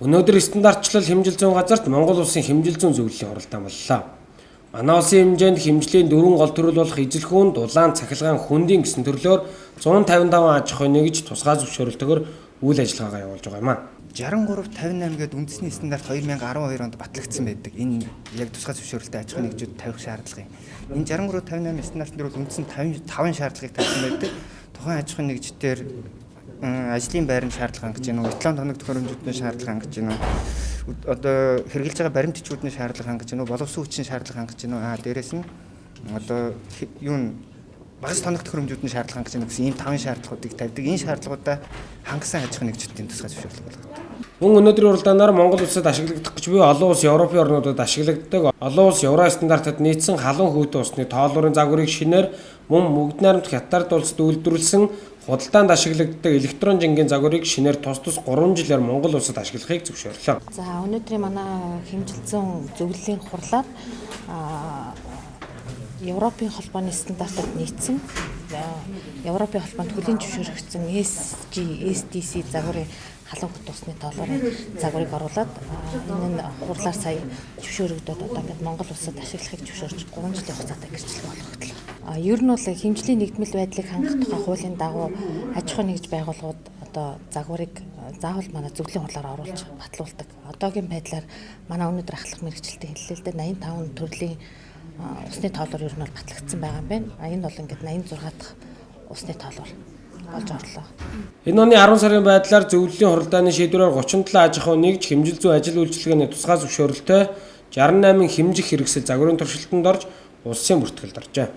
Өнөөдөр стандартчлал хэмжил зүйн газарт Монгол улсын хэмжил зүйн зөвлөлийн хуралдаан боллоо. Манай улсын хэмжээнд хэмжлийн дөрвөн гол төрөл болох эзэлхүүн, дулаан, цахилгаан, хөндийн гэсэн төрлөөр 155 аж ахуй нэгж тусгай зөвшөөрөлтөөр үйл ажиллагаагаа явуулж байгаа юм а. 6358 гээд үндэсний стандарт 2012 онд батлагдсан байдаг. Энэ яг тусгай зөвшөөрөлтэй аж ахуйн нэгжүүд тавих шаардлага юм. Энэ 6358 стандарт дээр бол үндсэн 55 шаардлагыг тавьсан байдаг. Тухайн аж ахуйн нэгжтэр ажлын байрны шаардлага хангаж гэнэ үү, эталон тоног төхөөрөмжүүдний шаардлага хангаж гэнэ үү, одоо хэрэглэж байгаа баримт бичгүүдний шаардлага хангаж гэнэ үү, боловсон хүчин шаардлага хангаж гэнэ үү, дээрэс нь одоо юу н багас тоног төхөөрөмжүүдний шаардлага хангаж гэнэ гэсэн ийм 5 шаардлагуудыг тавьдаг. Энэ шаардлагуудаа хангасан аж ахуйн нэгжүүдийн тусгай зөвшөөрлөг болгодог. Мөн өнөөдрийн уралдаанаар Монгол улсад ашиглагдах гэж буй олон улс Европын орнуудад ашиглагддаг олон улс Евро стандартад нийцсэн халуун хүйтэн усны тоолуурын загварыг шинээр мөн Мөгд Найрамд Хятад улсад үйлдвэрлэсэн худалдаанд ашиглагддаг электрон жингийн загварыг шинээр тус тус 3 жилээр Монгол улсад ашиглахыг зөвшөөрлөө. За өнөөдрийн манай хэмжил зүйн зөвлөлийн хурлаар Европын холбооны стандартад нийцсэн Европын холбоонд хүлээн зөвшөөрөгдсөн SG, SDC загварын халуун хүйтэн усны тоолуурын загварыг оруулаад энэ нь хурлаар сая зөвшөөрөгдөд одоо ингээд Монгол улсад ашиглахыг зөвшөөрч 3 жилийн хугацаатай гэрчлэл болгогдлоо. Ер нь бол хэмжлийн нэгдмэл байдлыг хангах тухай хуулийн дагуу аж ахуйн нэгж байгууллагууд одоо загварыг заавал манай зөвлөлийн хурлаар оруулж батлуулдаг. Одоогийн байдлаар манай өнөөдөр ахлах мэргэжилтийн хэллэл дээр 85 төрлийн усны тоолоор ер нь бол батлагдсан байгаа юм байна. Энэ бол ингээд 86 дахь усны тоолоор болж орлоо. Энэ оны 10 сарын байдлаар зөвлөлийн хуралдааны шийдвэрээр 37 аж ахуй нэгж хэмжил зүйн ажил үйлчилгээний тусгай зөвшөөрөлтэй 68 хэмжих хэрэгсэл загварын туршилтанд орж улсын бүртгэлд оржээ.